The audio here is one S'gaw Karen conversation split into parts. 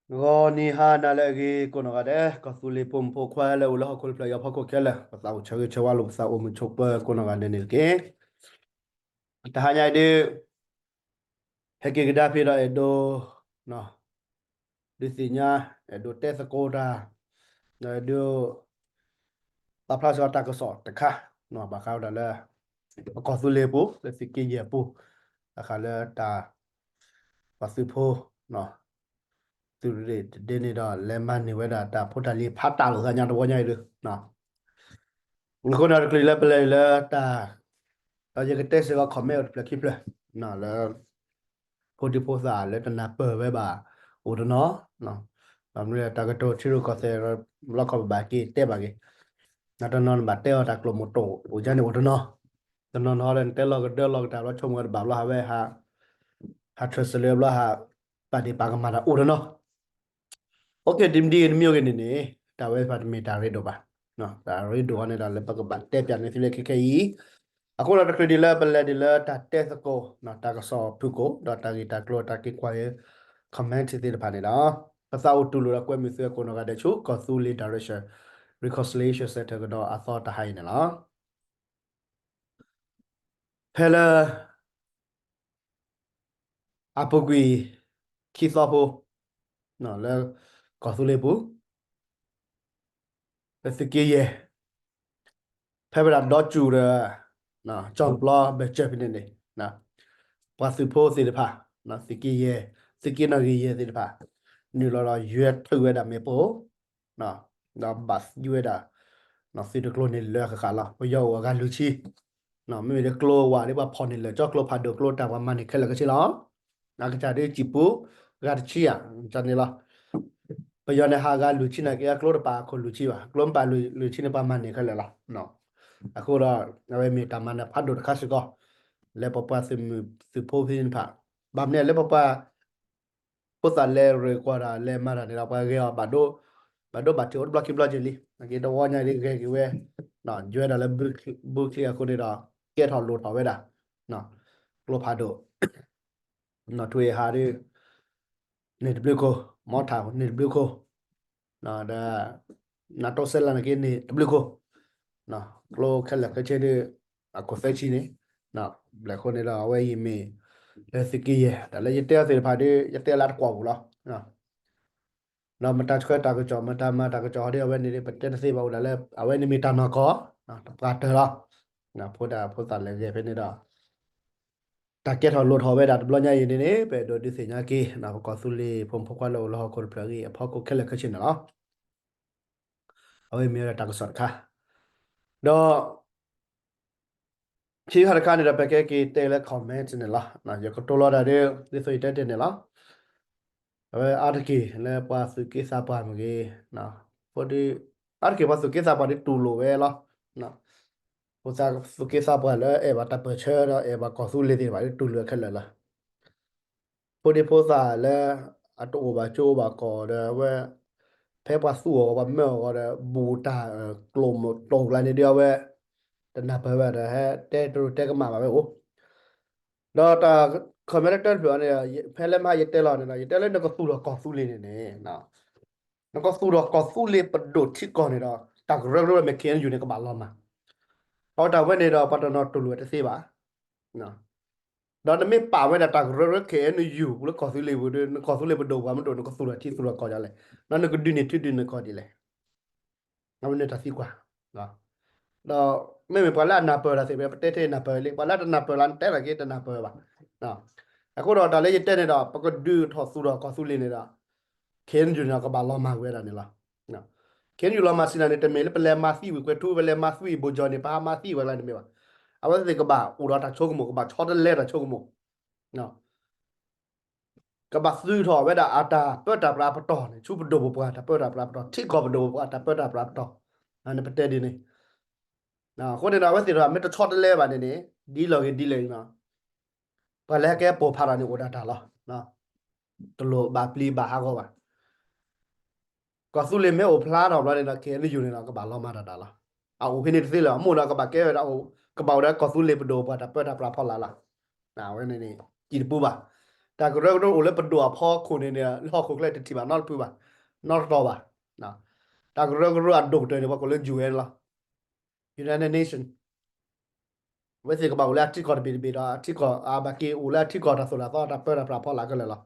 ဂီၤနံၤဟါနၤလၢအဂ့ၤ ကိးနီၢ်ဂၤဒဲး ကီၢ်သူလ့ၤဖိမုၣ်ဖိခွါလၢအိၣ်လၢဟီၣ်ခိၣ်တဖျၢၣ်အံၤအဖီခိၣ်ခဲလၢာ် ပသးအိၣ်ဆၢဂ့ၤဆၢဝါလိာ်ပသးအိၣ်မုာ်ဆိးပၢၤကိးနီၢ်ဂၤဒဲးန့ၣ်တက့ၢ်. တဟါညါအံၤဒုး ဟဲက့ၤကဒါဖဲဒီးအဲၣ်ဒိး ဒုးသ့ၣ်ညါ အဲၣ်ဒိးတဲသကိးတၢ် ဒီးအဲၣ်ဒိး ပာ်ဖျါစ့ၢ်ကီးတၢ်ကစီၣ်တခါ ဘၣ်ဃးဝဲဒၣ်လၢ ပကီၢ်သူလ့ၤအပူၤ လၢသုးက့ယဲၢ်အပူၤ ဘၣ်ဃးလၢတၢ် ပှၤသုးဖိ သုးရ့ၣ်တဒ့န့ၣ်ဒီး လဲၤမၤန့ၢ်ဝဲဒၣ်တၢ်ဖိတၢ်လံၤဖးတၢ်လိာ်သးညါတဝီညါအံၤဒုး အဃိန့ၣ်တချုးလၢပလဲၤလၢတၢ် ဒီးယကတဲစ့ၢ်ကီး comment အိၣ်တဖျၢၣ်ခံဖျၢၣ် လၢ ဖိဒံဖိသၣ်လၢတနၢ်ပၢၢ်ဝဲဘၣ် အိၣ်တနီၤ ဘၣ်မနုၤလဲၣ် တၢ်ကတိၤထံရူၢ်ကီၢ်သဲး လီၢ်ခီၣ်ပဘၣ်က့ၤတဲဘၣ်က့ၤ နတနီၤနဘၣ်တဲအီၤတၢ်ကျိာ်မုာ်တိၣ် အိၣ်ကန့ၣ်အိၣ်တနီၤ တနီၤနီၤဒီးနတဲလီၤကဒၢလီၤကတၢ်ဘျီဆိကမိၣ်ဝဲတဘၣ်ဘျီဟးဝဲ ဟး ဟး translate ဘျီဟး ပာ်ဒ့ၣ်ပာ်ကမၣ်တၢ်အိၣ်တနီၤ အိၣ်က့ၤ ဒ်မ့ၢ်ဒ်နမ့ၢ်အိၣ်က့ၤန့ၣ်န့ၣ် တၢ်ဝဲတဖၣ်တမ့ၢ်တၢ်ရ့ဒိၣ်ဘၣ်. တၢ်ရ့ဒိၣ်အီၤန့ၣ်ဒီး လၢပကဘၣ်တဲပၠးန့ၢ်သုလၢခဲခဲအံၤ, အဃိဒီးတချုးဒံးလၢပလဲၤဒံးလၢတၢ်တဲသကိး, တၢ်ကစီၣ်ဖုၣ်ကိာ်, ဒီးတၢ်ဂ့ၢ်တၢ်ကျိၤ တၢ်က့ၤကွၢ်ဂ့ၤ comment သ့ၣ်တဖၣ်န့ၣ်ဒီး ပသးအိၣ်တူၢ်လိာ်ဒီးကွဲမုာ်သုကိးနီၢ်ဂၤဒဲးဆူ ကီၢ်သူလ့ၤ Direction Reconciliation Centre ကဒီးအသီတဟါအံၤန့ၣ်လီၤ. ဖဲလၢ အပူၤကွံာ်ခံသီဖိ လၢကီၢ်သူလ့ၤပူၤ လၢသုးက့ယဲၢ် ဖဲဝဲဒၣ်ဒီစူၣ်ဒီး ကၠီၣ်ပျီဘၢၣ်စၢၢ်ဖဲန့ၣ်န့ၣ် ပှၤသုးဖိသ့ၣ်တဖၣ် သုးက့ယဲၢ် သုးက့နီၣ်ဂံၢ်ယဲၢ်သ့ၣ်တဖၣ် နုာ်လီၤဒီးယွဲထုးဝဲဒၣ်မ့ၣ်ပိၢ် ဒီးဘၣ်သံဝဲဒၣ် သုးတကျိၤန့ၣ်လၢအဃၣ်ဃၣ်လီၤ. ပယီၤအိၣ်အဂၤလွံၢ်ဆံ မ့မ့ၢ်ဒီးကျိဝဲဒၣ်ဒ်ပှၤဖီၣ်န့ၢ်လၢာ် ကၠီကျိဖးဒိၣ်ကျိတၢ်ပှၤမၤန့ၢ်ခဲလၢာ်ခဲဆ့လီၤ. အကစၢ်ဒ်စံၣ်ပူၤ ဂၤတဆံဧါ ကန့ၣ်လီၤ. ပယီၤန့ၣ်ဟးဂၤလွံၢ်ဆံန့ၣ်က့ အကျိတပာ်အခိၣ်လွံၢ်ဆံဘၣ်, ကျိမ့ၢ်ပာ်လွံၢ်ဆံန့ၣ် ပှၤမၤန့ၢ်ခဲလၢာ်လီၤ. အဃိဒီး အဝဲမ့ၢ်တၢ်မၤနၢၤဖးဒိၣ်တခါစ့ၢ်ကီး လၢပပှၤသုးမုၢ်သုးဖိသ့ၣ်တဖၣ်, ဘၣ်မနုၤလၢပပှၤ ဖိသၣ်လဲၤရ့ၣ်ကွၢ်တၢ်လဲၤမၤတၢ်န့ၣ်ဒီး ပှၤဂဲၤအီၤ ဘၣ်ဒိဘၣ်ထံးအိၣ်တဘျီခံဘျီက့ၤလံ. အက့တဝီညါဒ်ဂဲၤက့ၤဝဲ ယွဲဒၣ်လၢ ဘုချံအဃိန့ၣ်ဒီး ကဲထီၣ်လိၣ်ထီၣ်ဝဲဒၣ် ကျိဖးဒိၣ် နီၣ်ထွ့ဟးဒ် န့ၣ်တဘျုးခိၣ်, မီထးန့ၣ်တဘျုးခိၣ်, ဒီး နတိစဲလၢနက့န့ၣ်တဘျုးခိၣ်, ကျိခဲလၢာ်ခဲဆ့ဒ် အခိၣ်သၢဆံန့ၣ်, ဘျဲၣ်အဃိန့ၣ်ဒီး အဝဲအံၤမ့ၢ် လၢသုးက့ယဲၢ် တၢ်လၢယတဲအီၤသ့ၣ်တဖၣ်ဒ် ယတဲလၢတကွီၢ်ပူၤလီၤ. ဒီးမတၤဆှၢတၢ်ကစီၣ် မတၤမၤတၢ်ကစီၣ်ဟီဒ်အဝဲန့ၣ် ပတဲတသ့ဘၣ် အိၣ်ဒၣ်လၢ အဝဲန့ၣ်မ့ၢ်တၢ်နီၢ်ကီၢ် တပှၤတၢၢ်လီၤ. ဖိဒၣ်ဖိသၣ်လဲၤဂဲၤဖဲန့ၣ်ဒီး တၢ်ကဲထီၣ်လိၣ်ထီၣ်ဝဲဒၣ်တဘျီညါအံၤန့ၣ်န့ၣ် ပအဲၣ်ဒိးဒုးသ့ၣ်ညါက့ၤ ပကီၢ်သူလ့ၤဖိမုၣ်ဖိခွါလၢအိၣ်လၢဟီၣ်ခိၣ်တဖျၢၣ်အဂ့ၢ်အဖီခိၣ်ခဲလၢာ်ခဲဆ့န့ၣ်လီၤ. အဝဲမ့ၢ်ဝဲဒၣ်တၢ်ကစီၣ်တခါ, ဒီး ခံခါတခါန့ၣ်ဒီး ပကဲက့ၤတဲလၢ comment န့ၣ်လီၤ. ယကတိၤလီၤတၢ်ဒ် ဒ်သိးယတဲတ့ၢ်န့ၣ်လီၤ. အဝဲအါတက့ၢ်လၢပှၤသူၣ်က့သးပှၢ်မ့ၢ်ဂ့ၤ, အါတက့ၢ် ပှၤသူၣ်က့သးပှၢ်ဒ်တူၢ်လိာ်ဝဲလီၤ. ဖိသၣ်သူၣ်က့သးပှၢ်လၢအဲၣ်ဘၣ်တၢ်ပၢၢ်ဆၢဒီးအဲၣ်ဘၣ်ကီၢ်သူလ့ၤသ့ၣ်တဖၣ်ဒ်တူၢ်လိာ်ခဲလၢာ်လီၤ. ဖိဒံဖိသၣ်လၢ အတအိၣ်ဘၣ်ကၠိအိၣ်ဘၣ်ကီၢ်ဒီးအဝဲ ဖဲပှၤသူၣ်အီၤပှၤမၢအီၤဒီး ဘူးတၢ်ကျိာ်မုာ်တိၢ်ကျါန့ၣ်ဒ်အဝဲ တနၢ်ပၢၢ်ဝဲဒီး ဟဲတဲတရူးတဲကမၣ်ဘၣ်ဝဲအိၣ်, ဒီးတၢ် comment တဖျၢၣ်န့ၣ် ဖဲလၢမဟါယတဲလီၤန့ၣ်ဒီး ယတဲလၢနကသူၣ်ထီၣ်ကီၢ်သူလ့ၤန့ၣ်န့ၣ် နကသူၣ်ထီၣ်ကီၢ်သူလ့ၤပဒိၣ်ထံကီၢ်န့ၣ်ဒီး တၢ်ကရၢကရိမ့ၢ် KNU န့ၣ် ကဘၣ်လီၤမၢ်, ဒီးတၢ်ဝဲန့ၣ်ဒီး ပှၤတနီၤတူၢ်လိာ်ဝဲတသ့ဘၣ်. ဒီးနမ့ၢ်ပာ်ဝဲဒၣ်တၢ်ကရၢကရိ KNU ပူၤလၢကီၢ်သူလ့ၤပူၤဒီး နကီၢ်သူလ့ၤပဒိၣ်ပှၤမ့ၢ်တအိၣ် နကသူၣ်ထီၣ်ထံသူၣ်ထီၣ်ကီၢ်ဒ်လဲၣ်, ဒီးနကဒုးန့ၢ်ထံဒုးန့ၢ်ကီၢ်ဒ်လဲၣ်. အဝဲန့ၣ်တၢ်သံကွၢ်, ဒီးမ့မ့ၢ်ပှၤလၢအနၢ်ပၢၢ်တၢ်သ့ၣ်တဖၣ် ပတဲထဲနၢ်ပၢၢ်လံ, ပှၤလၢတနၢ်ပၢၢ်လၢနတဲလီၤက့ၤ တနၢ်ပၢၢ်ဘၣ်. အဃိဒီးတၢ်လၢယတဲန့ၣ်ဒီး ပကဒုးထီၣ်သူၣ်ထီၣ်ကီၢ်သူလ့ၤန့ၣ်ဒီး KNU န့ၣ်ဒီး ကဘၣ်လီၤမၢ်ကွံာ်ဝဲဒၣ်န့ၣ်လီၤ. KNU လီၤမၢ်စံးနၤန့ၣ် တမ့ၢ်လၢပလဲၤမၤသံဝံၤကွဲၤထူ ပလဲၤမၤသံဝံၤဘိၣ်ကၠီၣ်န့ၣ် ပဟးမၤသံဝဲကျါန့ၣ်မ့ၢ်ဘၣ်. အဝဲသ့ၣ်ကဘၣ်အိၣ်ဒီးတၢ်ဆိကမိၣ် ကဘၣ်ဆီတလဲတၢ်ဆိကမိၣ် ကဘၣ်သုးထီၣ်ဝဲဒၣ်အတၢ်ပၢတၢ်ပြးပတီၢ်န့ၣ် ဆူပဒိၣ်ပပှၢ်တၢ်ပၢတၢ်ပြးပတီၢ် ထံကီၢ်ပဒိၣ်ပပှၢ်တၢ်ပၢတၢ်ပြးပတီၢ်, န့ၣ်ပတဲဒ်န့ၣ်. အဃိန့ၣ်ဒီး အဝဲသ့ၣ်တဖၣ်မ့ၢ်တဆီတလဲဘၣ်န့ၣ်န့ၣ် ဒ်လဲၣ်ဂ့ၤဒ်လဲၣ်ဂ့ၤန့ၣ် ပှၤလၢဟဲကဲပိာ်ဖးတၢ်န့ၣ်အိၣ်ဒၣ်တၢ်လီၤ. တလိၣ်ဘၣ်ပျံၤဘၣ်ဟးဂီၤဘၣ်. ကီၢ်သူလ့ၤမ့ၢ်အိၣ်ဖျါထီၣ်ဘျီန့ၣ်ဒီး KNU န့ၣ်ဒီး ကဘၣ်လီၤမၢ်တၢ်တၢ်လီၤ. အအိၣ်ဖဲန့ၣ်တသ့လၢၤ အမိၢ်ဒီးကဘၣ်ကဲဝဲဒၣ် ကဘၣ်အိၣ်ဒီးကီၢ်သူလ့ၤပဒိၣ်ပပှၢ်တၢ်ပၢတၢ်ပြးဖီလာ်လီၤ. အဝဲန့ၣ်န့ၣ် စံးတပူၤဘၣ်. တၢ်ကရၢကရိအိၣ်လၢပဒိၣ်အဖီခိၣ်န့ၣ်န့ၣ် လၢဟီၣ်ခိၣ်ချၢတထံၣ်ဘၣ်နီတဖုဘၣ်, နီတတီၤဘၣ်. တၢ်ကရၢကရိအဒိၣ်ကတၢၢ်န့ၣ် ပှၤကိးလၢ ယူၣ်အၣ်လီၤ, United Nation. အဝဲသ့ၣ်ကဘၣ်အိၣ်လၢအထံကီၢ်တဘ့ၣ်တဘ့ၣ်ဒီး အထံကီၢ်အဘၣ်က့ၤအိၣ်လၢအထံကီၢ်တၢ်သိၣ်တၢ်သီတၢ်ပၢတၢ်ပြးဖီလာ်ခဲလၢာ်လီၤ.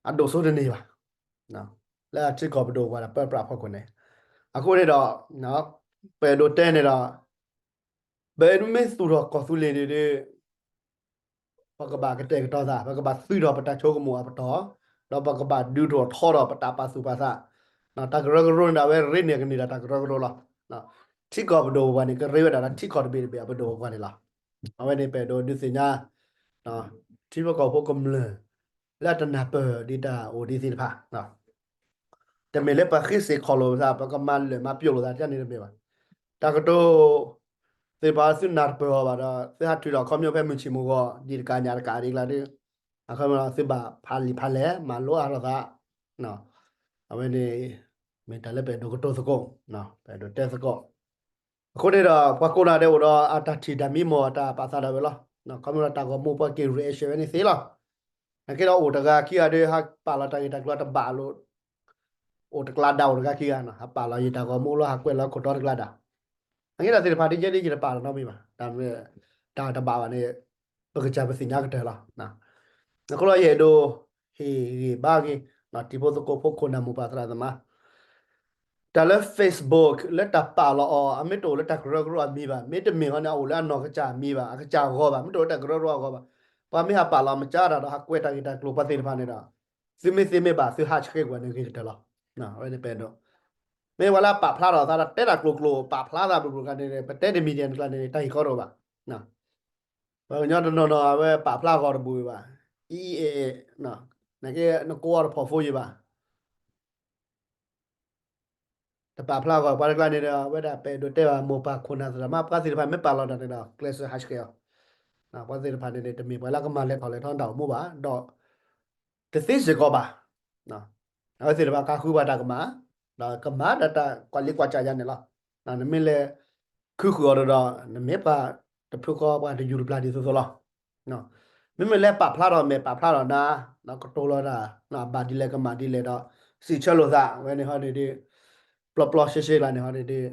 အဒိၣ်စိတန့ၢ်ဘၣ် လၢအထံကီၢ်ပဒိၣ်ပှၤတၢ်ပၢပြးဖီခိၣ်န့ၣ်. အဃိန့ၣ်ဒီး ပအဲၣ်ဒိးတဲန့ၣ်ဒီး ပမ့ၢ်သူၣ်ထီၣ်ကီၢ်သူလ့ၤန့ၣ်ဒီး ပကဘၣ်ကတဲာ်ကတီၤသး, ပကဘၣ်သုးထီၣ်ပတၢ်ဆိကမိၣ်အပတီၢ်, ဒီးပကဘၣ်ဒုးထီၣ်ထီထီၣ်ပတၢ်ပာ်သူၣ်ပာ်သး. တၢ်ကရၢကရိန့ၣ်ဒီး အဝဲရ့န့ၢ်ကန့ၢ်ဒီးတၢ်ကရၢကရိလီၤ. ထံကီၢ်ပဒိၣ်ပပှၢ်န့ၣ် ကရ့ဝဲဒၣ်ဒီးထံကီၢ်တဘ့ၣ်တဘ့ၣ်အပဒိၣ်ပပှၢ်န့ၣ်လီၤ. အဝဲန့ၣ်ပအဲၣ်ဒိးဒုးသ့ၣ်ညါ ထံဖိကီၢ်ဖိကမျၢၢ် လၢအတနၢ်ပၢၢ်ဒ်တၢ်အိၣ်ဒ်သ့ၣ်တဖၣ် တမ့ၢ်လၢပဃ့စ့ၢ်ခီၣ်လိာ်ပသး, ပကမၤလၢာ်မၤပျိလိာ်သးတန့ၣ်တမ့ၢ်ဘၣ်. တၢ်ကတိၤသ့ၣ်တဖၣ်သုနၢ်တပၢၢ်အီၤဘၣ်ဒီး သုဟးထုးထီၣ်ခီဖျိဖဲမုၢ်ဆ့ၣ်မုၢ်ဂီၤ ဒ်တကးညးတကးဒ်ကျါဒီး အခီပညီသုဘၣ်ဖးလံာ်ဖးလဲၢ် မၤလိအါထီၣ်သး. အဝဲန့ၣ် မ့ၢ်တၢ်လၢပအဲၣ်ဒိးကတိၤသကိး, ပအဲၣ်ဒိးတဲသကိး. အဃိန့ၣ်ဒီး ပှၤကိးဂၤဒဲးအိၣ်ဒီးအတၢ်ထံၣ်တၢ်မံမီၢ်တၢ်ပာ်သးဒၣ်ဝဲလီၤ. ခီဖျိလၢတၢ်ဂီၤမူပှၤက့ၤ reaction ဝဲန့ၣ်သ့လီၤ. နာ်က့ဒီးအိၣ်တဂၤခံဂၤဒီး ဟးပာ်လီၤတၢ်ဂ့ၢ်တၢ်ကျိၤတဘၣ်လိာ်, အိၣ်တကျါဒၣ်အိၣ်တဂၤခံဂၤနီၤ, ဟးပာ်လီၤယတၢ်ဂီၤမူလီၤ, ဟးကွဲးလီၤခိၣ်တီတကျါဒၣ်. နာ်က့ဒီးသ့ၣ်တဖၣ်ဒ်ယဲဒ်ယတပာ်လီၤနီတမံၤဘၣ်, တၢ်မ့ၢ်တၢ်တဘၣ်ဘၣ်န့ၣ် ပကစၢ်ပသ့ၣ်ညါကတၢၢ်လီၤ. အဃိလီၤယအဲၣ်ဒိး ဟ့ၣ်ဂံၢ်ဘါက့ၤ တံၤဖိသကိးဖိခိၣ်နၢ်မိၢ်ပၢ်သရၣ်သမါ တၢ်လၢ Facebook လၢတၢ်ပာ်လီၤအီၤ အမ့ၢ်တအိၣ်လၢတၢ်ကရၢကရိအမံၤဘၣ်, မ့တမ့ၢ်ဟီန့ၣ် အအိၣ်လၢအနီၢ်ကစၢ်အမံၤဘၣ်, အကစၢ်အဂီၤဘၣ်, မ့ၢ်တအိၣ်လၢတၢ်ကရၢကရိအဂီၤဘၣ်, ပှၤမ့ၢ်ဟးပာ်လီၤမကၢတၢ်ဒီး ဟးကွဲးတၢ်ဂ့ၢ်တၢ်ကျိၤပှၤသ့ၣ်တဖၣ်န့ၣ်ဒီး သုမ့ၢ်သ့မ့ၢ်ဘၣ် သုဟးဆှဲးကွံာ်န့ၣ်ဂ့ၤကတၢၢ်လီၤ. အဝဲန့ၣ်ပအဲၣ်ဒိး မ့ၢ်ပှၤလၢအပာ်ဖျါထီၣ်သးဒီးတဲတၢ်ကျိၤကျိၤ ပာ်ဖျါသးဘျီဘျီခါန့ၣ် ပတဲတမံၤဒဲးတကျါန့ၣ် တၢ်ဟ့ၣ်ခီတအိၣ်ဘၣ်. ပှၤကညီတနီၤနီၤ အဝဲပာ်ဖျါဂီၤတဘူၣ်ဘၣ်, အံအံအဲၣ်အဲၣ်, နကဲနကိးအီၤတဖီၣ်ဖိယံၤဘၣ်. တပာ်ဖျါဂီၤပှၤတကျါန့ၣ်ဒီး အဝဲဒၣ်ပအဲၣ်ဒိးတဲဘၣ်မိၢ်ပၢ်ခိၣ်နၢ်သရၣ်သမါ ပှၤသ့ၣ်တဖၣ်မ့ၢ်ပာ်လီၤတၢ်န့ၣ်ဒီး ကျဲးစၢးဟးဆှဲးအီၤ. ပှၤသ့ၣ်တဖၣ်န့ၣ်န့ၣ် တမ့ၢ်ပှၤလၢကမၤလဲၤထီၣ်လဲၤထီတၢ်အိၣ်မူဘၣ်, ဒီး တသ့စ့ၢ်ကီးဘၣ်. အဝဲသ့ၣ်တဖၣ်ကဃုပှၤတၢ်ကမၣ်, ဒီးကမၤဒီးတၢ်ကွၢ်လ့ကွၢ်ကၠၢ်ယၤန့ၣ်လီၤ. နမ့ၢ်လဲၤခုဃုာ်အီၤဒီး နမ့ၢ်ပှၤတဖုဃီပှၤတယူၤတပျၢ်ဒ်သိးသိးလီၤ. မ့မ့ၢ်လၢပာ်ဖျါထီၣ်မဲာ်ပာ်ဖျါထီၣ်နါ, ကတိၤလီၤတၢ် ဘၣ်ဒ်လဲၣ်ကမၣ်ဒ်လဲၣ်ဒီး စံးဆၢလိာ်သး အဝဲန့ၣ်ဟီန့ၣ်ဒီး ပျီပျီရှဲရှဲကျါန့ၣ်ဟီန့ၣ်ဒီး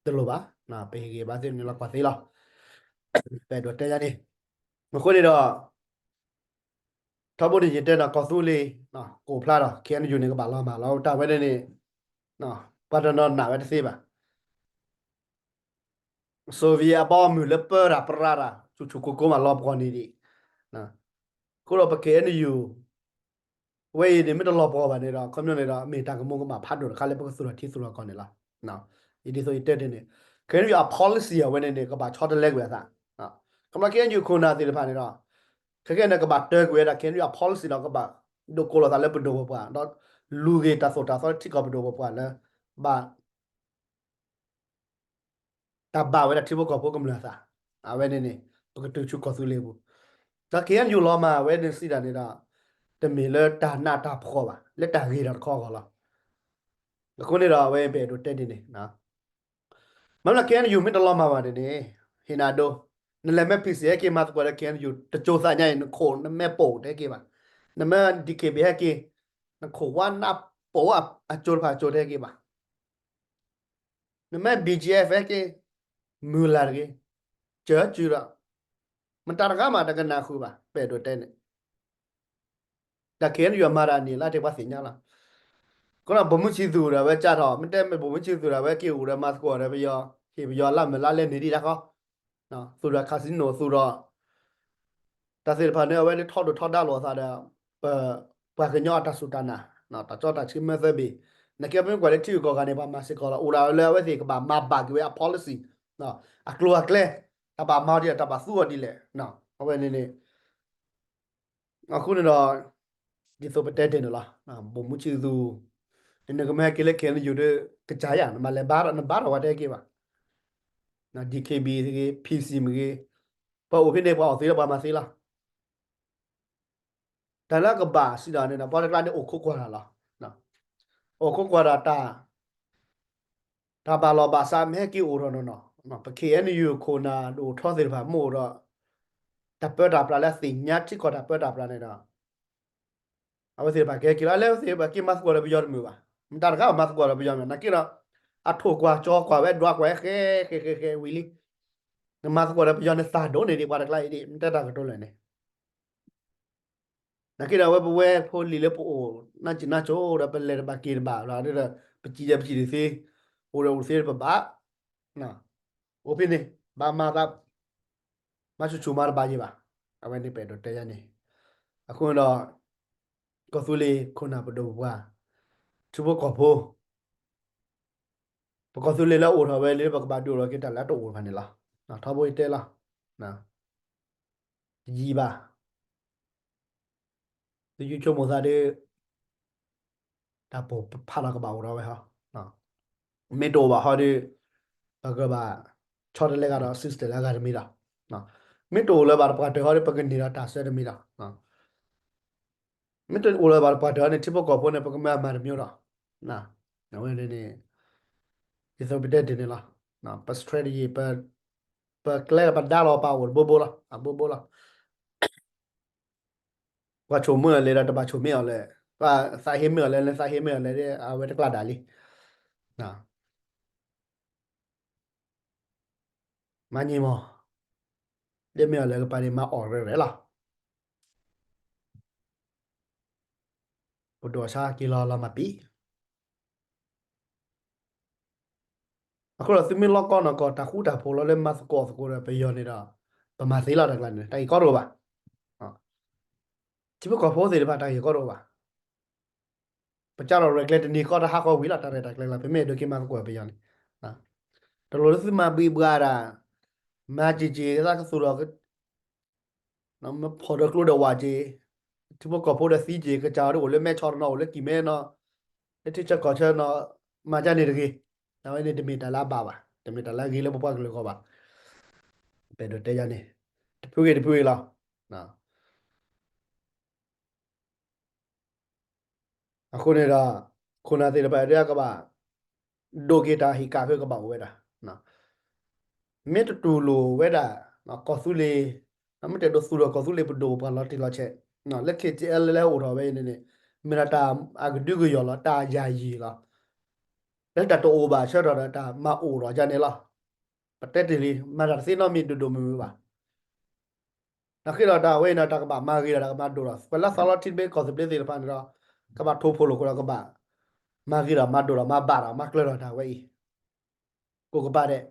တလိၣ်ဘၣ်. ပဟ့ၣ်ဂံၢ်ဘါသ့ၣ်န့ၣ်လီၤကွၢ်သ့လီၤ. ပအဲၣ်ဒိးတဲယၤန့ၣ်, အဃိန့ၣ်ဒီး ထီဘိန့ၣ်ယတဲနီၤ ကီၢ်သူလ့ၤ ကအိၣ်ဖျါဒီး KNU န့ၣ် ကဘၣ်လီၤမၢ်လီၤ တၢ်ဝဲန့ၣ်န့ၣ် ပှၤတနီၤနာ်ဝဲတသ့ဘၣ်. Soviet အဘီအမုၢ်လၢပၢတၢ်ပြးတၢ် ဆူၣ်ဆူၣ်ကိၢ်ကိၢ်မးလီၤပှီၢ်န့ၣ်ဒံး, အဃိဒီးပ KNU ဝဲအံၤန့ၣ် မ့ၢ်တလီၤပှီၢ်ဘၣ်န့ၣ်ဒီး ခီပညီန့ၣ်ဒီး မ့ၢ်တၢ်ကမူကမၣ်ဖးဒိၣ်တခါလၢပကသူၣ်ထီၣ်ထံသူၣ်ထီၣ်ကီၢ်န့ၣ်လီၤ. ဒ်သိးယတဲတ့ၢ်န့ၣ် KNU အ policy အဝဲန့ၣ်န့ၣ် ကဘၣ်ဆီတလဲကွံာ်အသး, ခီဖျိ KNU ခိၣ်နၢ်သ့ၣ်တဖၣ်န့ၣ်ဒီး ခဲကဲန့ၣ် ကဘၣ်တၢၢ်ကွံာ်ဝဲဒၣ် KNU အ policy ဒီး ကဘၣ်ဒိးကိးလီၤသးလၢပဒိၣ်ပပှၢ် ဒီးလူၤက့ၤတၢ်သိၣ်တၢ်သီထံကီၢ်ပဒိၣ်ပပှၢ်လၢ ဘၣ် တၢ်ဘၣ်ဝဲဒၣ်ထံဖိကီၢ်ဖိကမျၢၢ်အသး, အဝဲန့ၣ်န့ၣ် ပကတုၤဆူကီၢ်သူလ့ၤပူၤ, ဒီး KNU လီၤမၢ်ဝဲန့ၣ်စံးတၢ်န့ၣ်ဒီး တမ့ၢ်လၢတၢ်နးတၢ်ဖှီၣ်ဘၣ်, လၢတၢ်ဂ့ၤတၢ်တခီအဂီၢ်လီၤ. အဃိန့ၣ်ဒီး အဝဲပအဲၣ်ဒိးတဲဒ်န့ၣ်, မ့ၢ်လၢ KNU မ့ၢ်တလီၤမၢ်ဘၣ်န့ၣ်န့ၣ် ဟ့ၣ်နၤဒိ, နလဲၤမ့ၢ် PC ဟဲက့ၤမၤသကိးဒီး KNU တကၠိသးညါအံၤ နခိၣ်နမဲာ်ပိာ်တဟဲက့ၤဘၣ်, နမ့ၢ် DKBA ဟဲက့ၤ နခိၣ်ဝါနးပိာ်အကၠိတဟဲက့ၤဘၣ်. နမ့ၢ် BGF ဟဲက့ၤ မုၢ်လၢ်တဂ့ၤ, ကၢကုဒီး မတၤတဂၤမးတကနၣ်ဃုာ်ဘၣ် ပအဲၣ်ဒိးတဲန့ၣ်, တၢ် KNU မၤတၢ်န့ၣ် လၢတ့ၢ်ပှၤသ့ၣ်ညါလီၤ. ကဒီး ဗိုလ်မှူးချစ်သူ ဒီး အဝဲကၢ်ထီၣ် မ့ၢ်တဲမ့ၢ် ဗိုလ်မှူးချစ်သူ ဒီး အဝဲက့ၤအိၣ်ဒီးမၤသကိးဒီးပယီၤ, ဟ့ၣ်ပယီၤလၢမုၢ်လၢ်လဲန့ၣ်ဒံးတၢ်ဃီ, သူၣ်ဒီး casino သူၣ်ဒီး တၢ်သ့ၣ်တဖၣ်န့ၣ် အဝဲဒၣ်ထီဒိၣ်ထီဒါလိာ်အသးဒီး ပ ပှၤကညီအတၢ်စူၢ်တၢ်နာ်, တၢ်ကၠီတၢ်ဆံမၢသၢဘ့ၣ်, နကဲပမ့ၢ်ကွၢ်လၢထံဂုၤကီၢ်ဂၤန့ၣ် ပှၤမၤစ့ၢ်ကီးလီၤ, အိၣ်ဒၣ်လၢအဝဲသ့ၣ်ကဘၣ်မၤဘၣ်က့ၤဝဲအ policy, အကျိၤအကျဲ, တၢ်ဘၣ်မၤအီၤဒ်လဲၣ် တၢ်ဘၣ်သူအီၤဒ်လဲၣ်, အဝဲန့ၣ်န့ၣ် အဃိန့ၣ်ဒီး ဒ်သိးပတဲတ့ၢ်န့ၣ်လီၤ, ဗိုလ်မှူးချစ်သူ နကမ့ၢ်ဟဲက့ၤလၢ KNU ဒီး ကစၢ်ယၤ နမၤလဲၤဘါထီၣ် နဘါထီၣ်ဝဲတဟဲက့ၤဘၣ်, DKBA မ့ၢ်ဂ့ၤ PC မ့ၢ်ဂ့ၤ, ပှၤအိၣ်ဖဲန့ၣ် ပှၤအီၣ်သ့လီၤ ပှၤမၤသ့လီၤ. တၢ်လၢကဘၣ်စံးဒီးန့ၣ်ဒီး ပှၤတကျါန့ၣ်အိၣ်ခိးကွၢ်တၢ်လီၤ, အိၣ်ခိးကွၢ်တၢ်တၢ် တၢ်ဘၣ်လီၤဘၣ်စးမ့ၢ်ဟဲက့ၤအိၣ်ထီၣ်နီၢ်နီၢ်, ပ KNU ခိၣ်နၢ်ဒိၣ်ထီသ့ၣ်တဖၣ်မ့ၢ်အိၣ်ဒီး တၢ်ပၢတၢ်ပြးလၢသ့ၣ်ညါထံကီၢ်တၢ်ပၢတၢ်ပြးန့ၣ်ဒီး အဝဲသ့ၣ်တဖၣ်ကဟဲက့ၤလီၤ လၢအဝဲသ့ၣ်တဖၣ်က့ၤမၤသကိးဒီးပယီၤတမုာ်ဘၣ်. မတၤတဂၤဘၣ်မၤသကိးဒီးပယီၤမ့ၢ် နာ်က့ဒီး အထိၣ်ကွၢ်ကၠီကွၢ်ဝဲဒွးကွၢ်ဝဲဃဲဃဲဃဲဃဲဝံၤလံ. နမၤသကိးဒီးပယီၤန့ၣ်သးဒိၣ်န့ၢ်ဒံးပှၤတကျါအံၤဒံး မ့ၢ်တဲတၢ်ကတိၤလၢာ်န့ၣ် နာ်က့ဒီးအဝဲပဝဲဖိလံၤလၢပအိၣ် နၢ်စံၣ်နၢ်စိၤဒီးပလဲၤတဘၣ်က့ၤတဘၣ်ဒီး ပစံၣ်ဒီးပစံၣ်တသ့ အိၣ်ဒီးအိၣ်တသ့ပဘၣ် အိၣ်ဖဲန့ၣ် ဘၣ်မၤသး မၤဆူၣ်ဆူၣ်မၤတဘၣ်ယံၤဘၣ်. အဝဲန့ၣ်ပအဲၣ်ဒိးတဲယၤန့ၣ် အဃိန့ၣ်ဒီး ကီၢ်သူလ့ၤခိၣ်နၢ်ပဒိၣ်ပပှၢ် ထံဖိကီၢ်ဖိ ပကီၢ်သူလ့ၤလၢအိၣ်ထီၣ်ဝဲလံ ပကဘၣ်ဒုးအိၣ်ထီၣ်က့ၤတၢ်လၢတအိၣ်တဖၣ်န့ၣ်လီၤ. ထီဘိယတဲလီၤ တယံၤဘၣ် သုဆိကမိၣ်သးဒီး တၢ်ပိၢ်ဖးလီၤကဘၣ်အိၣ်ထီၣ်ဝဲဟီ မ့ၢ်တအိၣ်ဘၣ်ဟီဒီး ပကဘၣ်ဆီတလဲဂၤဒီး assist တလဲဂၤတမံၤဒီး မ့ၢ်တအိၣ်လၢၤဘၣ်တပှၢ်တၢၢ်ဟီဒီး ပကန့ၢ်ဒီးတၢ်ဆၢတမံၤဒီး မ့ၢ်တအိၣ်လၢၤဘၣ်တပှၢ်တၢၢ်ဟီန့ၣ် ထံဖိကီၢ်ဖိန့ၣ် ပကမၤမၤတမံၤဒီး အဝဲန့ၣ်န့ၣ် ဒ်သိးပတဲတ့ၢ်န့ၣ်လီၤ. ပ strategy ပ ပကျဲပဒါလီၤပာ်အိၣ်တဘိဘိလီၤ အဘိဘိလီၤ. ပှၤဆိၣ်မ့ၢ်အီၤလဲၣ်ဒီးတဘၣ်ဆိၣ်မ့ၢ်အီၤလဲၣ်, ပှၤသးဟ့မ့ၢ်အီၤလဲၣ် လၢသးဟ့မ့ၢ်အီၤလဲၣ် အဝဲတကျါဒၣ်လံ. မၤန့ၢ်မး, ဒ်မ့ၢ်အီၤလဲၣ်ကပၤန့ၣ် မၤအီၣ်ရဲၣ်ရဲၣ်လီၤ. ပဒိၣ်အဆါက့ၤလီၤလီၤမၤပံၤ အဃိဒီးသုမ့ၢ်လီၢ်ကီၢ်နီၢ်ကီၢ် တၢ်ဃူတၢ်ဖိးလီၤလၢမၤသကိးသကိးဒီးပယီၤန့ၣ်ဒီး ပမၤသ့လီၤတၢ်ကျါန့ၣ် တၢ်ဂ့ၢ်ကီတအိၣ်ဘၣ်. ထံဖိကီၢ်ဖိသ့ၣ်တဖၣ်တၢ်ဂ့ၢ်ကီတအိၣ်ဘၣ်. ပကၢ်လီၤရဲၣ်ကျဲၤတနံၤဃီတဟးဃီဝံၤလီၤ တၢ်ရဲၣ်တၢ်ကျဲၤလီၤ ပမ့ၢ်အဲၣ်ဒိးက့ၤမၤသကိးပယီၤန့ၣ် တလိၣ်လၢသုမၤဘှံးဘှါတၢ်, မၤစ့ၢ်ကီး သးကသူၣ်ထီၣ် မ့ၢ်ဖီၣ်ဒီးကျိဒီးဝးက့ၤ, ထံဖိကီၢ်ဖိဒီးသံက့ၤ ကစၢ်အီၤဒ်အိၣ်လၢမဲဆီတနီၤ အိၣ်လၢကံၢ်မဲနီၤ, လၢထံဆၢကီၢ်ဆၢနီၤ, မၤကၢ်န့ၣ်တဂ့ၤ. အဝဲန့ၣ်တမ့ၢ်တၢ်လၢအဘၣ်ဘၣ်, တမ့ၢ်တၢ်လၢအဂ့ၤလၢပပှၤကလုာ်အဂီၢ်ဘၣ်. ပအဲၣ်ဒိးတဲယၤန့ၣ် တဖုဂ့ၤတဖုဂ့ၤလီၤ. အဃိန့ၣ်ဒီး ခိၣ်နၢ်သ့ၣ်တဖၣ်ဒ်အကဘၣ် ဒိးက့ၤတၢ်ဟ့ၣ်ကၣ်ဖဲကဘၣ်အိၣ်ဝဲဒၣ်, မ့ၢ်တတူၢ်လိာ်ဝဲဒၣ် ကီၢ်သူလ့ၤ, မ့ၢ်တအဲၣ်ဒိးသူၣ်ထီၣ်ကီၢ်သူလ့ၤပဒိၣ်ပပှၢ်လီၤတံၢ်လီၤဆဲး, လၢ ခ့ၣ်ထံၣ်အဲလ် လၢအိၣ်ထီၣ်ဝဲအံၤန့ၣ်န့ၣ် မ့ၢ်ဒၣ်တၢ်အကဒုကယီၢ်လီၤ တၢ်ယၤယံာ်လီၤ. လၢတၢ်တအိၣ်ဘၣ်ဆၢထီၣ်ဒီးတၢ်မၤအိၣ်ထီၣ်ယၤန့ၣ်လီၤ. ပတဲတ့ၢ်လံ မၤတၢ်တသ့နီတမံၤဒိၣ်ဒိၣ်မုၢ်မုၢ်ဘၣ်. နာ်က့ဒီးတၢ်ဝဲအံၤန့ၣ် တၢ်ကဘၣ်မၤဂ့ၤဒီးတၢ်ကမၤဒိၣ်ဒီး ပှၤလၢသးလီထံတဘ့ၣ်ကီၢ်သဘျ့သ့ၣ်တဖၣ်န့ၣ်ဒီး ကဘၣ်ထိၣ်ဖိလိာ်ဃိဒီးကဘၣ် မၤဂ့ၤဒီးမၤဒိၣ်ဒီးမၤဘၣ်ဒီး မၤကျၢၤဒီးတၢ်ဝဲအံၤ ကိးကပၤဒဲး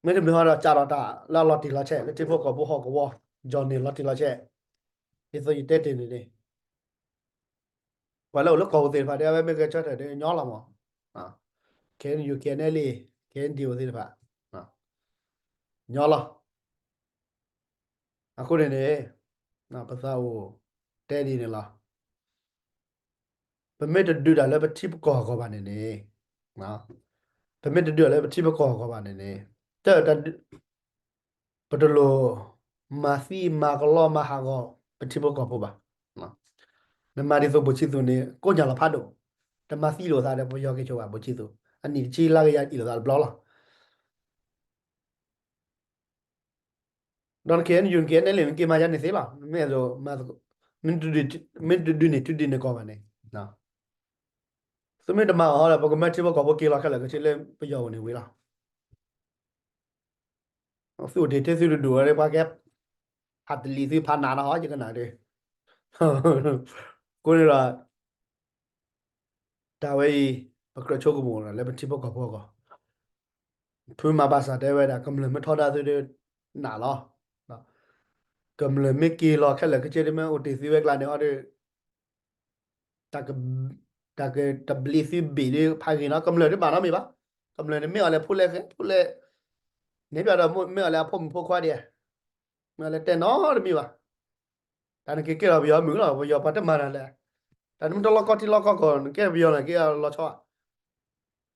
မ့တမ့ၢ်ဟီဒီး ကးထီၣ်တၢ်လၢအလီၤတံၢ်လီၤဆဲး လၢထံဖိကီၢ်ဖိဟီၣ်ကဝီၤ ကၠီၣ်န့ၢ်လီၤတံၢ်လီၤဆဲး, ဒ်သိးယတဲတ့ၢ်န့ၣ်န့ၣ် ပှၤလၢအိၣ်လၢကီၢ်ပူၤသ့ၣ်တဖၣ်ဒီး အဝဲမ့ၢ်ဂဲၤဆၢထၢၣ်ဒီးညီလီၤမး, ခဲအံၤ ယူၢ် ခဲအံၤ ခဲအံၤ ဒ်အိၣ်သ့ၣ်တဖၣ် ညီလီၤ. အဃိန့ၣ်န့ၣ် ပသးအိၣ်တဲဒ်န့ၣ်လီၤ. ပမ့ၢ်တဒုးတၢ်လၢပထံပကီၢ်အဂီၢ်ဘၣ်န့ၣ်န့ၣ်, ပမ့ၢ်တဒုးတၢ်လၢပထံပကီၢ်အဂီၢ်ဘၣ်န့ၣ်န့ၣ်, တၢ် ပတလိၣ်မၤသံမၤကလီမၤဟးဂီၤ ပထံဖိကီၢ်ဖိဘၣ်. နမၤဒ်သိးဘိၣ်ဆံသူးန့ၣ် ကိးညါလီၤဖးဒိၣ်, တမၤသံလိာ်သးဒီးပယီၤက့ၤဆိဘၣ် ဘိၣ်ဆံသူး, အနံၣ်တဆံလၢကယၤအံၣ်လိာ်သးတဘျီလီၤ. ဒီးနက့ၤ ယူၢ် နက့ၤ နဲလံ နက့ၤမၤယၤန့ၣ်သ့လီၤ. မ့ၢ်အဲၣ်ဒိး မ့ၢ်တဒုးန့ၣ် ထုဒုးန့ၢ်ကီၢ်ဘၣ်န့ၣ်, သုမ့ၢ်တမၤအီၤဒီး ပကမၢထံဖိကီၢ်ဖိက့ၤလီၤခဲလၢာ်ခဲဆ့လၢပယီၤအအိၣ်န့ၣ်ဝံၤလီၤ. သုအိၣ်တ့ၢ်ထဲသုတဒူၣ်ဝဲ ပှၤကဲ ဖးတလံၤသုဖးနးနီၤဟီ ယကနၣ်ဒီး အဃိန့ၣ်ဒီး တၢ်ဝဲအံၤ ပကြၢးဆိကမိၣ်လၢပထံဖိကီၢ်ဖိအဂီၢ်, ဖုမၤဘၣ်ဆၣ်တဲဝဲဒၣ် ကမျၢၢ်မ့ၢ်ထီဒါသုဒီး နးလီၤ. ကမျၢၢ်မ့ၢ်က့ၤလီၤခဲလၢာ်ခဲဆ့ မ့ၢ်အိၣ်တ့ၢ်သုဝဲကျါန့ၣ်အီၤဒီး တၢ်ကတဘျံးသုဘ့ၣ်ဒီးဖးဂ့ၤနီၤ ကမျၢၢ်တဘၣ်နီတမံၤဘၣ်. ကမျၢၢ်န့ၣ်မ့ၢ်အီၤလဲၤဖိလဲၣ်ဃဲဖိလဲၣ်, န့ၣ်ဘၣ်ဒီးမ့ၢ်အီၤလဲၤအဖိမုၣ်ဖိခွါဒံး, မ့ၢ်အီၤလဲၤတဲနီတမံၤဘၣ်. တၢ်နက့ၤကဲထီၣ်ပယီၤမုၣ်လီၤ ပယီၤပှၤတမၤတၢ်လဲၣ်. တၢ်နမ့ၢ်တလီၢ်ကီၢ်ထံလီၢ်ကီၢ်ကီၢ် နကဲပယီၤန့ၣ်က့ၤလီၤဆီ,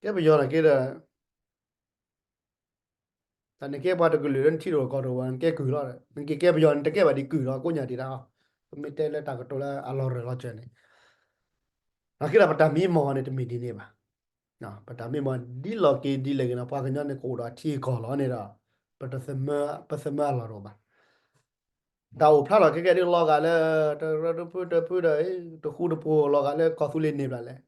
ကဲပယီၤန့ၣ်က့ၤဒီး တၢ်နကဲပှၤတကလုာ်လၢနထံၣ်တအိၣ်ကီၢ်တအိၣ် နကဲကုၢ်လီၤ, နက့ၤကဲပယီၤန့ၣ် တကဲဘၣ်ဒံးကုၢ်လီၤ ကိးညါဒံးတၢ်, ပမ့ၢ်တဲလၢတၢ်ကတိၤလၢအလီၤရၢၢ်လီၤစၢၤန့ၣ်, နာ်က့ဒီးပတၢ်မံမီၢ်န့ၣ်တမ့ၢ်ဒ်န့ၣ်ဘၣ်. ပတၢ်မံမီၢ်ဒ်လီၤက့ၤဒ်လဲၣ်ဂ့ၤနီၤ ပှၤကညီန့ၣ်ကအိၣ်ဒီးထံကီၢ်လီၤန့ၣ်ဒီး ပတသမၢ ပသမၢအလီၢ်တအိၣ်ဘၣ်. တၢ်အိၣ်ဖျါထီၣ်ခဲကဲဒ်လီၤဂာ်လၢ တရၢတဖုတဖုဒီး တဃူတဖိးလီၤဂာ်လၢကီၢ်သူလ့ၤန့ၢ်ဘၣ်လဲၣ်.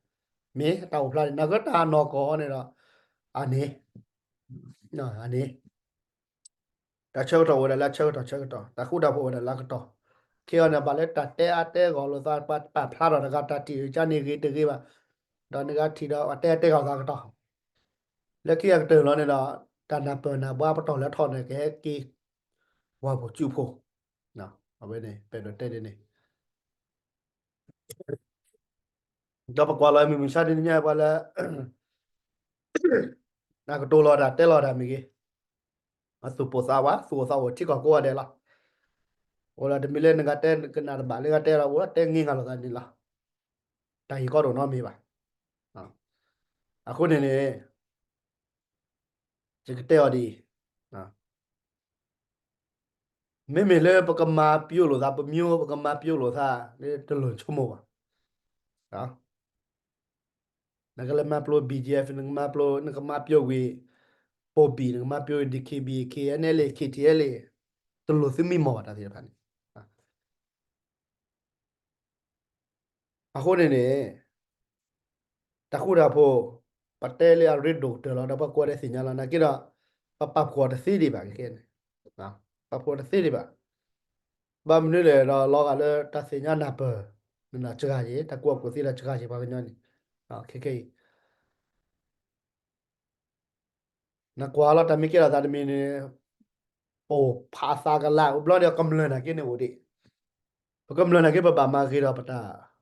မ့ၢ်တၢ်အိၣ်ဖျါန့ၣ် နာ်က့တၢ်နီၢ်ကီၢ်န့ၣ်ဒီး အန့ၣ် အန့ၣ် တၢ်ဆၢကတီၢ်အိၣ်ဝဲဒၣ်လၢအဆၢကတီၢ်ဆၢကတီၢ်, တၢ်ဃူတၢ်ဖိးအိၣ်ဝဲဒၣ်လၢအကတီၢ်. ခဲအံၤန့ၣ် ဘၣ်လၢတၢ်တဲအါတဲဂီၢ်လိာ်သး ပှၤပာ်ဖျါထီၣ်တဂၤ တၢ်ထံၣ်အုၣ်ကၢန့ၣ်ဂ့ၤတဂ့ၤဘၣ်, ဒီးနဂၤထံၣ်ဒီး ပှၤတဲအါတဲဂီၢ်သးကတီၢ်. လၢခံအကတၢၢ်လီၤန့ၣ်ဒီး တၢ်နၢ်ပၢၢ်နၢ်ဘှါပတီၢ်လၢထီၣ်န့ၣ် ကဟဲက့ၤ ပှၤပိာ်စုဖိ အဝဲန့ၣ် ပအဲၣ်ဒိးတဲဒ်န့ၣ် ဒီးပကွၢ်လီၤမုၢ်မဆါတနံၤညါ ပှၤလၢ အကတိၤလီၤတၢ်တဲလီၤတၢ်မ့ၢ်ဂ့ၤ, အသူၣ်ပိၢ်သးဝး သူၣ်အိၣ်သးအိၣ်ထံကီၢ်ကိးဂၤဒဲးလီၤ. အိၣ်လီၤတမံၤလၢနဂၤတဲကနၣ်တဘၣ်လၢဂၤတဲလီၤ အိၣ်လီၤတဲင့ၢ်ငါလိာ်သးန့ၣ်လီၤ. တၢ်ဟ့ၣ်ကီဒိၣ်နီတမံၤဘၣ်. အဃိန့ၣ်န့ၣ် ယကတဲအီၤဒ်အံၤ, မ့မ့ၢ်လၢပကမၤပျိလိာ်သး ပမျိုး ပကမၤပျိလိာ်သး တလိၣ်ဆိကမိၣ်ဘၣ်. နကလဲၤမၤပျိ ဘီၣ်ကၠီၣ်အ့ၣ်အ့ဖ် နကမၤပျိ နကမၤပျိဝံၤ ပိၢ်ဘံၣ် နကမၤပျိ ဒံၣ်ခ့ၣ်ဘံၣ် ခ့ၣ်အဲၣ်နဲလ့ၣ် ခ့ၣ်ထံၣ်အဲၣ်လ့ၣ် တလိၣ်သုမံမီၢ်ဘၣ်တၢ်သ့ၣ်တဖၣ်န့ၣ်. အဃိန့ၣ်န့ၣ် တၢ်ဃူတၢ်ဖိး ပတဲလၢအရ့ဒိၣ်ကတၢၢ်လီၤ ဒီးပှၤကိးဂၤဒဲးသ့ၣ်ညါလီၤ နာ်က့ဒီး ပပာ်ဖှိၣ်တသ့ဒံးဘၣ် ခဲခဲန့ၣ်, ပာ်ဖှိၣ်တသ့ဒံးဘၣ်. ဘၣ်မနုၤလဲၣ်ဒီး လီၤဂာ်လၢတၢ်သ့ၣ်ညါနၢ်ပၢၢ် မ့ၢ်နီၢ်စှၤယံၤ တၢ်ကူၣ်ဘၣ်ကူၣ်သ့ဒီးစှၤယံၤ ပှၤကညီန့ၣ် ခဲခဲအံၤ နကွၢ်လီၤတၢ်မ့ၢ်ကဲထီၣ်သးတမံၤန့ၣ် ပအိၣ်ဖးသးကလၤ အိၣ်ဘျီဒီးကမျၢၢ်နာ်က့န့ၣ်အိၣ်ဒံး, ပကမျၢၢ်နာ်က့ ပဘၣ်မၤဂ့ၤဒီးပတၢ်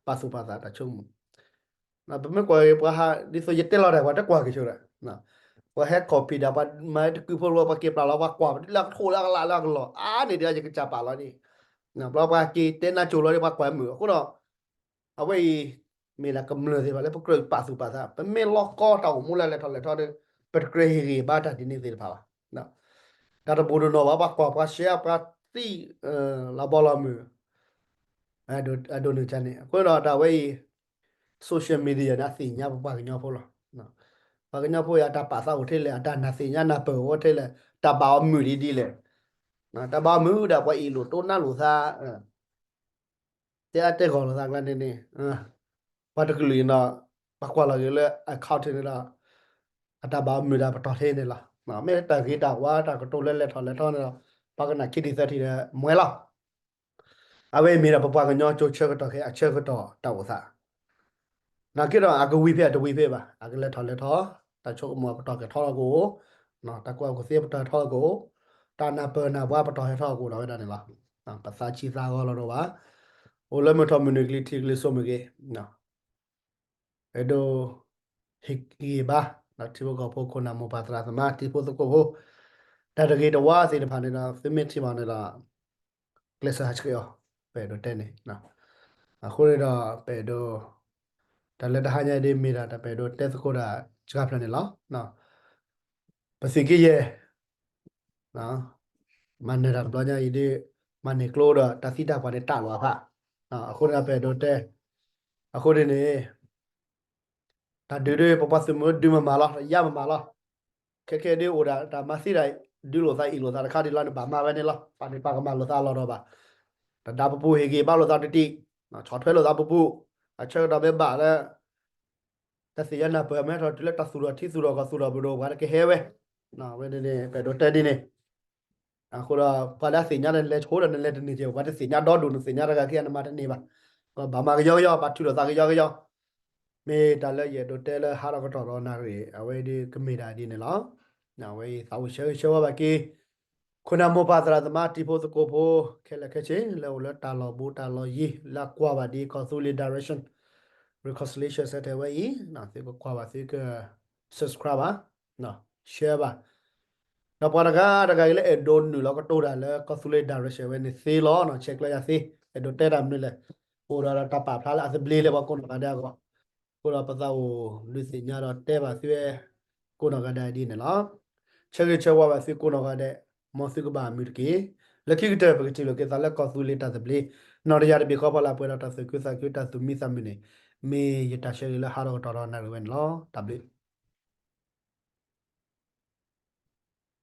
ပာ်သူၣ်ပာ်သးတၢ်ဆိကမိၣ်, ပမ့ၢ်ကွၢ်ပှၤဟး ဒ်သိးယတဲလီၤတၢ် ပှၤတကွၢ်က့ၤဆိဒီး ပှၤဟဲ copy ဒၣ် ပှၤမၤတကုးဖိလီၤ ပှၤက့ၤပျၢ်လီၤ ပှၤကွၢ်ပဒ်လၢကထိၣ်လၢအကလးလၢအကလီၢ် အါန့ၢ်ဒံး ယကစၢ်ပာ်လီၤန့ၣ်, ဘျီပှၤက့ၤတဲနၢ်စိၤလီၤဒီး ပှၤကွၢ်မုာ်အဃိဒီး အဝဲအံၤ မ့ၢ်ဒၣ်ကမျၢၢ်သ့ၣ်တဖၣ်လၢပကြၢးပာ်သူၣ်ပာ်သး ပမ့ၢ်လီၤကီတၢ်အိၣ်မူလၢလဲၤထီၣ်လဲၤထီဒီး ပတကြၢးဟ့ၣ်ဂံၢ်ဘါတၢ်ဒ်န့ၣ်သ့ၣ်တဖၣ်ဘၣ်. တၢ်တဘိးတနီၤဘၣ် ပှၤကွၢ်ပှၤ share ပှၤသံ လီၤဘီလီၤမုၢ် အဒိၣ်န့ၣ်န့ၣ် အဃိဒီးတၢ်ဝဲအံၤ social media န့ၣ် အသ့ၣ်ညါပပှၤကညီဖိလီၤ. ပှၤကညီဖိအံၤ အတၢ်ပာ်သးအိၣ်ထဲလဲၣ် အတၢ်နာ်သ့ၣ်ညါနၢ်ပၢၢ်အိၣ်ထဲလဲၣ် တၢ်ဘၣ်အီၤမုာ်ဒ်ဒ်လဲၣ်, တၢ်ဘၣ်အီၤမုာ်ဒၣ်ပှၤအ့ၣ်လိာ်တိၢ်နါလိာ်သး တဲအါတဲဂီၢ်လိာ်သးကျါန့ၣ်န့ၣ် ပှၤတကလုာ်အံၤဒီး ပှၤကွၢ်လီၤက့ၤလၢ account န့ၣ်ဒီး အတၢ်ဘၣ်အီၤမုာ်ဒၣ်ပတီၢ်ထဲန့ၣ်လီၤ. မ့ၢ်တၢ်ဂ့ၤတၢ်ဝါတၢ်ကတိၤလၢလဲၤထီၣ်လဲၤထီန့ၣ်ဒီး ပှၤကနၣ်ခံထံၣ်သၢထံၣ်ဒီးမွဲလီၤ. အဝဲအံၤမ့ၢ်ဒၣ်ပပှၤကညီကၠိဆၢကတီၢ်ခဲအဆၢကတီၢ်တၢ်အိၣ်သး နာ်က့ဒီး အကဝံၤဖဲအတဝံၤဖဲဘၣ် အကလဲၤထီၣ်လဲၤထီ တၢ်ဆိကမိၣ်ပတီၢ်ကထီလီၤကအိၣ်, တၢ်ကူၣ်ဘၣ်ကူၣ်သ့ပတီၢ်ဟဲထီလီၤကအိၣ်, တၢ်နၢ်ပၢၢ်နၢ်ဘှါပတီၢ်ဟဲထီလီၤကအိၣ်ဒီးဝဲဒၣ်န့ၣ်လီၤ. ပသးဆံးသးဂီၤလီၤဒိၣ်ဘၣ်, အိၣ်လၢမုၢ်ထီၣ်မုၢ်နုာ်ကလံၤထံးကလံၤစိးမ့ၢ်ဂ့ၤ အဲၣ်ဒိး ဟ့ၣ်ဂံၢ်ဘါ ထံဖိကီၢ်ဖိ ခိၣ်နၢ်မိၢ်ပၢ်သရၣ်သမါ တံၤဖိသကိးဖိ တၢ်တဂ့ၤတဝါသ့ၣ်တဖၣ်န့ၣ်ဒီး သုမ့ၢ်ထံၣ်ဘၣ်န့ၣ်ဒီး ကျဲးစၢးဟးဆှဲးအီၤ ပအဲၣ်ဒိးတဲန့ၣ်. အဃိန့ၣ်ဒီး ပအဲၣ်ဒိး တၢ်လၢတဟါညါအံၤဒ်မ့ၢ်ဒၣ်တၢ်ပအဲၣ်ဒိးတဲသကိးတၢ်စှၤဖျၢၣ်န့ၣ်လီၤ. ပသုးက့ယဲၢ် မၤနၢၤတၢ်တဘျီညါအံၤဒ် မၤန့ၢ်ကျိဒီးတၢ်သံတၢ်ပှၢ်န့ၣ်တၢ်လီၤအဖး, အဃိန့ၣ်ပအဲၣ်ဒိးတဲ, အဃိန့ၣ်န့ၣ် တၢ်ဒုးဒ်ပပှၤသုးမုၢ်ဒုးမမၤလီၤ ယါမမၤလီၤ. ခဲခဲဒ်အိၣ်ဒၣ်တၢ်မၤသံတၢ် ဒုးလိာ်သးအ့ၣ်လိာ်သးတခါဒ်လီၤန့ၣ် ဘၣ်မၤဝဲန့ၣ်လီၤ. ပာ်န့ၢ်ပာ်ကမၣ်လိာ်သးလီၤဒီးဘၣ်, တဒါပပူၤဟ့ၣ်ဂံၢ်ဘါလိာ်သးတတံၢ်, ဆီၣ်ထွဲလိာ်သးပပူၤ, အဆၢကတီၢ်မ့ၢ်ဘၣ်လၢ တၢ်သ့ၣ်ညါနၢ်ပၢၢ်မ့ၢ်ထီၣ်တုၤလၢတၢ်သူၣ်ထီၣ်ထံသူၣ်ထီၣ်ကီၢ်သူၣ်ထီၣ်ပဒိၣ်ပှၤတကဟဲဝဲ, ဝဲန့ၣ်န့ၣ် ပအဲၣ်ဒိးတဲဒ်န့ၣ် အဃိဒီး ပှၤလၢအသ့ၣ်ညါဒီး နလဲၤဆိဒီးနလဲၤတန့ၢ်က့ၤ ပှၤတသ့ၣ်ညါဒီဒူၣ် နသ့ၣ်ညါတဂၤခံဂၤနမၤတန့ၢ်ဘၣ်. ဘၣ်မၤကယီကယီ ဘၣ်ထုးလိာ်သးကယီကယီ, မ့ၢ်တၢ်လၢယအဲၣ်ဒိးတဲလၢဟါထီၣ်ကတီၢ်ဒီးနၣ်ရံၣ် အဝဲဒ်ကမ့ၢ်ဒၣ်ဒ်န့ၣ်လီၤ. အဝဲအံၤသးအိၣ်ဆၢဂ့ၤဆၢဝါဘၣ်က့ၤ ခိၣ်နၢ်မိၢ်ပၢ်သရၣ်သမါတံၤဖိသကိးဖိ ခဲလၢာ်ခဲဆ့ လၢအိၣ်လၢတၢ်လီၢ်ဘူးတၢ်လီၢ်ယံၤ လၢအကွၢ်ဘၣ်ဒ်ကီၢ်သူလ့ၤ direction reconciliation စဲထဲဝဲအံၤ သုကကွၢ်ဘၣ်သုက subscribe ဘၣ် share ဘၣ် ဒီးပှၤတဂၤတဂၤအံၤလၢအဲၣ်ဒိးနုာ်လီၤကတိၤတၢ်လၢကီၢ်သူလ့ၤ direction ဝဲန့ၣ်သ့လီၤ. ဆဲးကျၢယၤသ့ အဲၣ်ဒိးတဲတၢ်မနုၤလဲၣ်, အိၣ်ဒီးတၢ်ပာ်ဖျါလၢအသဘျ့လၢပှၤကိးနီၢ်ဂၤဒဲးအဂီၢ်, အဃိဒီးပသးအိၣ်ဒုးသ့ၣ်ညါဒီးတဲဘၣ်သုဝဲ ကိးနီၢ်ဂၤဒဲးဒ်န့ၣ်လီၤ. ဆၢဂ့ၤဆၢဝါဘၣ်သုကိးနီၢ်ဂၤဒဲး, မ်သုကဘၣ်မုာ်တက့ၢ်. လၢခံကတၢၢ် ပကထံၣ်လိာ်က့ၤသးလၢကီၢ်သူလ့ၤတၢ်သဘျ့, နီၢ်တယၢ်တဘ့ၣ်ဃီဖီလာ်ပှဲၤဒီးတၢ်သူၣ်ခုသးခုတၢ်သူၣ်မံသးမုာ်န့ၣ်, မ့ၢ်ယတၢ်ဆၢဂ့ၤလၢဟါထီၣ်ကတီၢ်ဒီးနၣ်ရံၣ်ဝဲန့ၣ်လီၤ. တၢ်ဘျုး